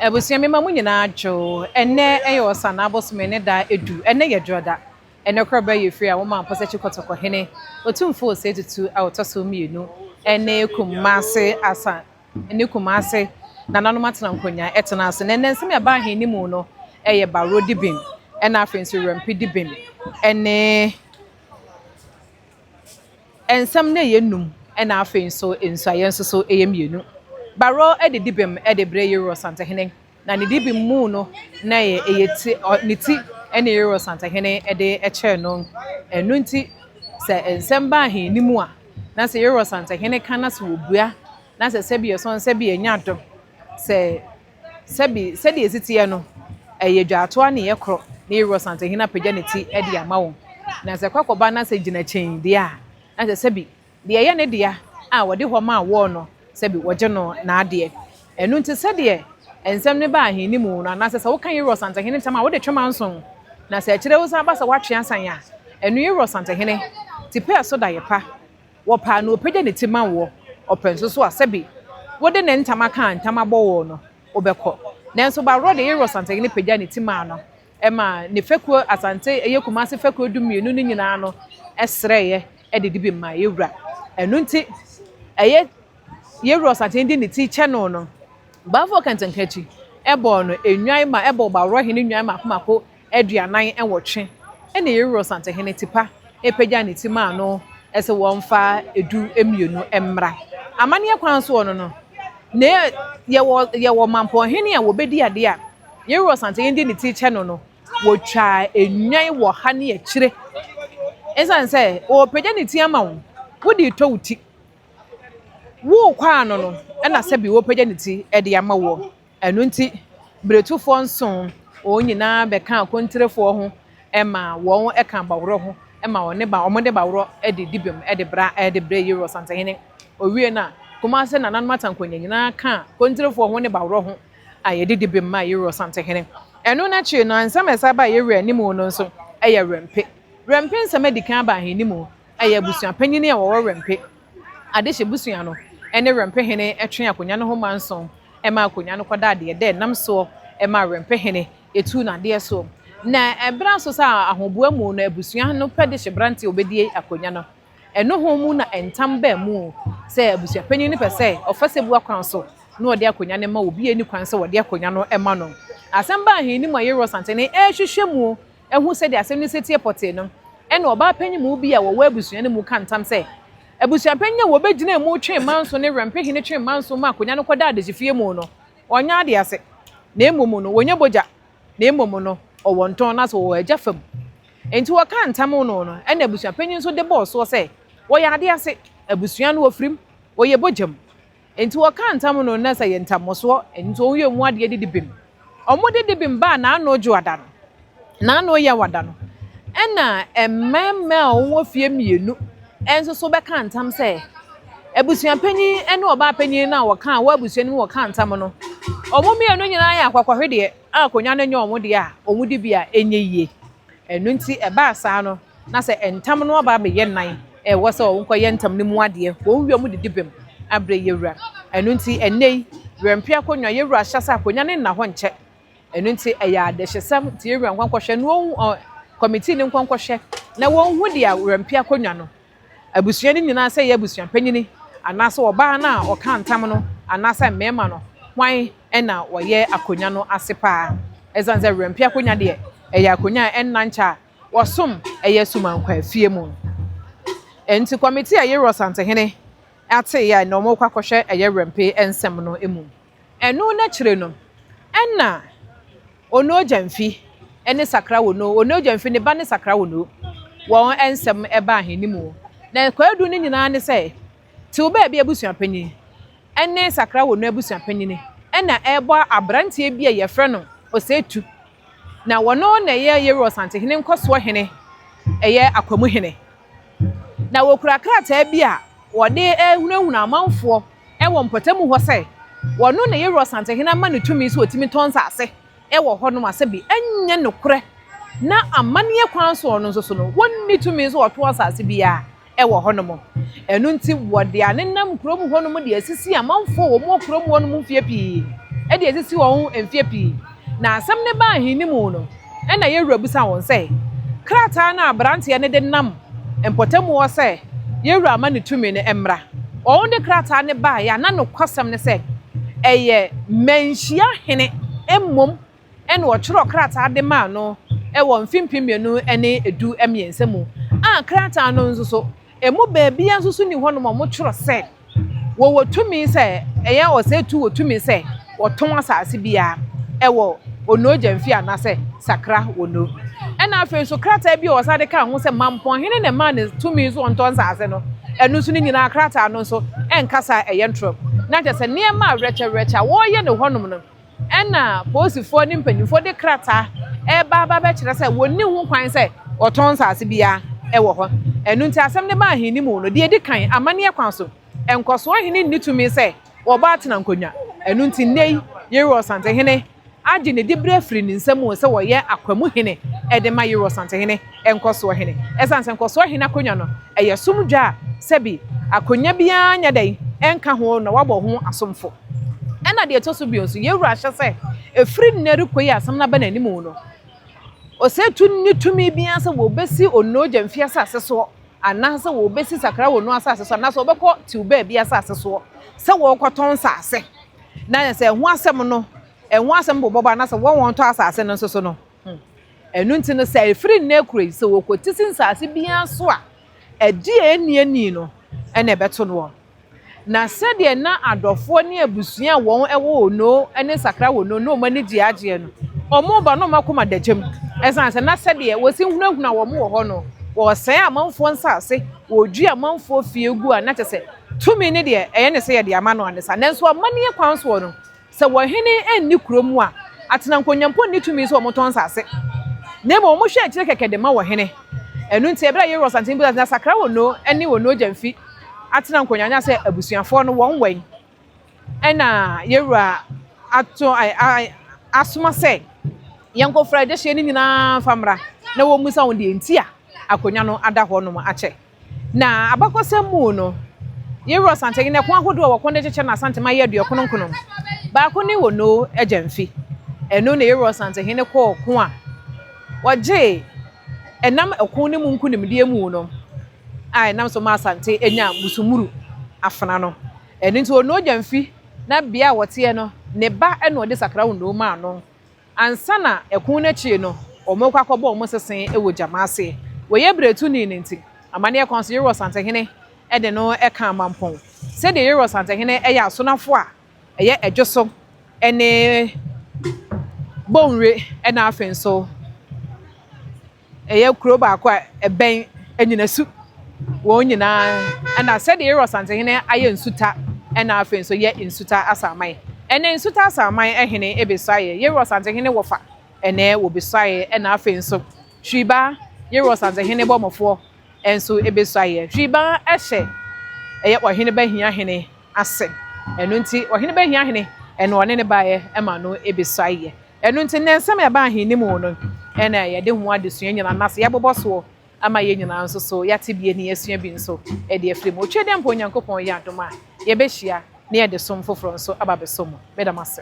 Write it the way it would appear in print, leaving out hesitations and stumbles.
Abusua mema mo nyinaa dwo. Ɛnnɛ yɛ Ɔsannaa abosome ne da edu. Ɛnnɛ yɛ Dwoda. Ɛnnɛ korɔbɛ yɛ firi a wɔma Mpɔsakyi Kɔtɔkɔhene Otumfoɔ Osei Tutu a ɔtɔ so mmienu ne Kumase Asa ne Kumase nananom atena nkonwa ɛtena ase. Na ɛnnɛ nsɛm a ɛba ahenni mu no yɛ Baworo Dibem ɛna afei nso Werɛmpe Dibem ɛne Nsɛm no yɛ num ɛna afei nso nsuaeɛ nso so yɛ mmienu. Barɔ de dibem de brɛ Yeroɔ Santehene, na ne dibem mu no na ɛyɛ ɛyɛ ti ɔ ne ti ne Yeroɔ Santehene de kyɛɛ no. Ɛno nti sɛ nsɛm ba ahenni mu a, na sɛ Yeroɔ Santehene ka na sɛ wɔbua, na sɛ sɛbi ɛsɔn sɛbi ɛnya dɔ, sɛ Sɛbi, sɛdeɛ ɛsi teɛ no, ɛyɛ dwaatoa ne yɛ korɔ na Yɛwura Ɔsantehene apagya ne ti de ama wo. Na sɛ kɔkɔba na sɛ gyina kyɛn deɛ a, na sɛ sɛbi, deɛ ɛyɛ ne dea a wɔde hɔ maa woɔ no, sɛbi, wɔgye no n'adeɛ. Ɛno nti sɛdeɛ nsɛm no ba ahenni mu no, anaasɛ sɛ woka Yɛwura Ɔsantehene ntam a, wode twe manson. Na sɛ akyire wosan ba sɛ woatwe asan a, ɛno Yɛwura Ɔsantehene, tipɛɛ so da yɛ pa. Wɔpɛ a na ɔpagya ne ti ma woɔ, ɔpɛ nso so a sɛbe wode ne ntama kaa ntam abɔ woɔ no, wobɛkɔ. Nanso Baworɔ deɛ Yero Asantehene pagyaa ne ti maa no ma ne fekuo Asante ɛyɛ Kumase fekuo dummienu no nyinaa no srɛeɛ de de bi maa Yewura. Ɛno nti ɛyɛ Yewura Ɔsantehene de ne ti kyɛ no no, Baafoɔ Kɛntɛnka akyi bɔɔ no nnwan ma ɛbɔɔ Baworɔ hene nnwan mako mako 48 ɛnna Yeru Ɔsantehene Tipa pagyaa ne ti maa no sɛ wɔmfa 12 mmra. Amanneɛ kwan soɔ no no, na yɛwɔ yɛwɔ mampɔnhene a wɔbɛdi adeɛ a Yeru Ɔsantehene de ne ti kyɛ no no, wɔtwaa nnwan wɔ ha ne akyire. Ɛsiane sɛ ɔrepagya ne ti ama wo, wode retɔ wo ti. Worekɔ ano no, ɛna sɛbi ɔrepagya ne ti de ama woɔ. Ɛno nti, biretufoɔ nson, wɔn nyinaa bɛkaa akontirefoɔ ho ma wɔn ka baworɔ ho ma wɔne ba wɔde baworɔ de di bem de bra de brɛ Yeru Ɔsantehene. Ɔwie no a, Kumase nananom atankonya nyinaa kaa akontirefoɔ ho ne baworɔ ho a yɛde di bem maa Yeru Ɔsantehene. Ɛno no akyiri no, nsɛm a ɛsan baa Yeru anim no nso yɛ Werɛmpe. Werɛmpe nsɛm adi kan aba ahenni mu, ɛyɛ abusua panyin a wɔwɔ Werɛmpe. Adehye busua no ne Werɛmpe hene twee akonnwa no ho manson maa akonnwa no kɔdaa deɛ dɛ nam soɔ maa Werɛmpe hene tuu no adeɛ soɔ. Na ɛberɛ aso sɛ ahoboa mu no abusua no pɛ dehye beranteɛ a ɔbɛdi akonnwa no. Ɛno ho mu na ntam baa mu sɛ abusuapanin no pɛ sɛ ɔfa sɛbua kwan so na ɔde akonnwa no ma obi a ɛnni kwan sɛ wɔde akonnwa no ma no. Asɛm baa ahenni mu a Yeroa Santene rehwehwɛ mu ahu sɛdeɛ asɛm no si teɛ pɔtee no, ɛnna ɔbaa panin bi a wɔwɔ abusua no mu ka ntam sɛ, abusuapanyin a wɔbɛgyinaa mu twee manso ne Werɛmpehene twee manso ma akonnwa no kɔdaa adehyefie mu no, ɔnyɛ ade ase, na mmom no, wɔnyɛ bogya, na mmom no, ɔwɔ ntɔn, na sɛ ɔwɔ agya fam. Enti wɔkaa ntam no no, ɛnna abusuapanyin nso de bɔɔ soɔ sɛ, wɔyɛ ade ase, abusua no wɔfirim, wɔyɛ bogya mu. Enti wɔkaa ntam no, na sɛ yɛ ntammɔsoɔ, nti wɔn yɛ mu adeɛ didi bem. Wɔn didi bem baa n'ano dwoada no, n'ano yawada no, ɛna mmarima a wɔwɔ fie mmienu nso so bɛkaa ntam sɛ, abusuapanyin ne ɔbaapanyin no a wɔkaa wɔ abusua no mu wɔkaa ntam no, wɔn mmienu nyinaa yɛ akwakwahwedeɛ a akonnwa no nyɛ wɔn deɛ a wɔn di bi a ɛnyɛ yie. Ɛno nti ɛbaa saa no, na sɛ ntam no aba abɛyɛ nnan, ɛwɔ sɛ wɔkɔyɛ ntam no mu adeɛ, wɔn wie a wɔdidi bem abrɛ yɛwura. Ɛno nti ɛnnɛ yi, Werɛmpe akonnwa, yɛwura ahyɛ sɛ akonnwa no nna hɔ nkyɛ. Ɛno nti ɛyɛ adehyesɛm nti yɛwura nkɔ nkɔhwɛ na wɔn ɔ kɔmitii no nkɔ nkɔhwɛ na wɔnhu deɛ Werɛmpe akonnwa no abusua no nyinaa sɛ ɛyɛ abusua panyini anaasɛ ɔbaa no a ɔka ntam no anaasɛ mmarima no hwan na wɔyɛ akonnwa no ase paa. Ɛsiane sɛ Werɛmpe akonnwa deɛ ɛyɛ akonnwa a ɛnna nkyɛ a wɔsom ɛyɛ Sumankwaa fie mu. Ɛnti kɔmitii a ɛyɛ Ɔsantehene ateeɛ a na wɔrekɔ akɔhwɛ ɛyɛ Werɛmpe nsɛm no mu. Ɛno n'akyire no ɛna Onoo Gyamfi ne Sakra Wonoo, Onoo Gyamfi ne ba ne Sakra Wonoo, wɔn nsɛm ɛbaa ahenni mu. Na kwaadu no nyinaa ne sɛ, tew baabi abusuapanyin ne Sakra Wonoo abusuapanyin na ɛrebɔ aberanteɛ bi a wɔfrɛ no Osei-Tu. Na wɔno na ɛyɛ Yeru Ɔsantehene nkɔsoɔ hene, ɛyɛ Akwamu hene. Na wɔkura krataa bi a wɔde rehunahuna amanfoɔ wɔ mpɔtam hɔ sɛ wɔno na Yeru Ɔsantehene ama no tumi sɛ ɔtumi tɔn nsase wɔ hɔnom a sɛbi ɛnyɛ nokorɛ na amanneɛ kwan soɔ no nso so no wɔnni tumi sɛ wɔtɔn asase biara. wɔ hɔnom. Ɛno nti wɔde anenam kurom hɔnom de asisi amanfoɔ a wɔwɔ kurom hɔnom mfeɛ pii de asisi wɔn ho mfeɛ pii. Na asɛm no baa ahenni mu no, ɛna yɛn wura bisa wɔn sɛ, krataa no a aberanteɛ no de nam mpɔtam hɔ sɛ yɛn wura ama no tumi no mmra. Wɔn de krataa no baeɛ a, na nokwasɛm ne sɛ ɛyɛ manhyia hene mmom na ɔtwerɛɛ krataa de maa no wɔ mfe 2013 mu, a krataa no nso so, emu baabiara nso so nni hɔnom a wɔtwerɛ sɛ wɔwɔ tumi sɛ ɛyɛ ɔsɛetu wɔ tumi sɛ wɔtɔn asase biara wɔ Onoo Gyamfi anaasɛ Sakra Wono. Ɛna afei nso krataa bi a wɔsan de kaa ho sɛ Mampɔnhene na ɛmaa no tumi nso ɔntɔ nsase no, ɛno nso ne nyinaa krataa no nso ɛnkasa ɛyɛ ntorɔ. Na kyerɛ sɛ nneɛma a werɛkyɛwerɛkyɛ a wɔreyɛ no hɔnom no, Ɛnna polisifoɔ ne mpanimfoɔ de krataa reba aba abɛkyerɛ sɛ wɔnni ho kwan sɛ wɔtɔn nsase biara wɔ hɔ. Ɛno nti asɛm no baa ahenni mu no, deɛ ɛdi kan, amanneɛ kwan so, nkɔsoɔ hene nni tumi sɛ wɔbɔ atena nkonnwa. Ɛno nti nnɛ yi, Yeroa Ɔsantehene agye ne diberɛ afiri ne nsa mu sɛ ɔyɛ akwamu hene de ma Yeroa Ɔsantehene nkɔsoɔ hene. Ɛsiane sɛ nkɔsoɔ hene akonnwa no, ɛyɛ som dwa a sɛbi akonnwa biara nyɛ dɛn nka ho na wɔabɔ ho asomfo. Ɛna deɛ ɛtɔ so bio nso, yɛn Wura ahyɛ sɛ, ɛfiri nnɛ rekɔ yi a asɛm no aba n'anim no, ɔsɛetu nni tumi biara sɛ wɔbɛsi Onoo Gyamfi asase soɔ, anaasɛ wɔbɛsi Sakra Onoo asase soɔ, anaasɛ wɔbɛkɔ Tiwbaabi asase soɔ sɛ wɔrekɔtɔn nsase. Na sɛ ɛho asɛm no, ɛho asɛm bobɔ ba, anaasɛ wɔn wɔntɔ asase no nso so no, hmm. Ɛno nti no, sɛ ɛfiri nnɛ rekɔ yi, sɛ wɔkɔtisi nsase biara so a, ɛdeɛ ɛnni ani no na ɛbɛto noɔ. Na sɛdeɛ na adɔfoɔ ne abusua a wɔn wɔ Ono ne Sakra wɔ no na wɔn ani gye agyeɛ no, wɔn ba na wɔn akoma da gyam. Ɛsiane sɛ na sɛdeɛ wɔsi hunahuna wɔn wɔ hɔ no, wɔresɛe amanfoɔ nsase, wɔredwi amanfoɔ fie gu a na kyerɛ sɛ tumi no deɛ ɛyɛ ne sɛ yɛde ama no anesa. Nanso amanneɛ kwan soɔ no, Sɛ ɔhene nni kuro mu a, atenankonnwa mpo nni tumi sɛ wɔtɔn nsase, na mmom wɔhwɛ akyire kɛkɛ de ma ɔhene. Ɛno nti, ɛberɛ a Yeroa Santene bisaa sɛ, Na Sakra Ono ne Ono Gyamfi atenankonnwa anaasɛ abusuafoɔ no wɔn wɛn? Ɛnna Yeroa ato asoma sɛ yɛnkɔfrɛ adehyeɛ no nyinaa mfa mmra na wɔmmisa wɔn deɛ nti a akonnwa no ada hɔnom akyɛ. Na abakɔsɛm mu no, Yewura Asantehene ɛko ahodoɔ a wɔko de kyekyɛ n'Asantema yɛ aduɔkono nkono. Baako ne Onoo Agyamfi. Ɛno na Yewura Asantehene kɔɔ ko a wɔgyee ɛnam ɛko no mu nkunimdie mu no a ɛnam so ma Asante nyaa Busumuru afena no. Ɛno nti Onoo Agyamfi na bea a wɔteɛ no, ne ba na ɔde Sakra Onoo maa no. Ansa na ɛko no akyiri no, wɔrekɔ akɔbɔ wɔn sese wɔ gyama ase. Wei yɛ berɛtuni no nti, amanneɛ kwan so Yeroa Santehene de no kaa Mampɔn. Sɛdeɛ Yeroa Santehene yɛ asonafo a ɛyɛ Ɛdwoso ne Bonwire na afei nso Ɛyɛ kuro baako a ɛbɛn Anyinasu. Wɔn nyinaa ɛna sɛdeɛ Yɛwura Ɔsantehene ayɛ Nsuta ɛna afei nso yɛ Nsuta Asaman. Ɛnɛ Nsuta Asaman hene ɛbɛsuaeɛ, Yɛwura Ɔsantehene wɔfa ɛnɛ wɔbɛsuaeɛ ɛna afei nso Hwiribaa, Yɛwura Ɔsantehene bɔmmɔfoɔ nso ɛbɛsuaeɛ. Hwiribaa ɛhyɛ ɛyɛ Ɔhene Bahia hene ase. Ɛno nti Ɔhene Bahia hene ɛna ɔne ne baeɛ ɛma no ɛbɛsuaeɛ. Ɛno nti, nnɛ nsɛm a ɛba ahenni mu no na yɛde ho adesua nyinaa no ase yɛbobɔ soɔ ama yɛn nyinaa nso so yɛate bi na yɛasua bi nso de afiri mu. Otwa dɛ mpo Onyankopɔn yɛ adom a, yɛbɛhyia na yɛde som foforɔ nso aba abɛsɔ mu. Meda mo ase.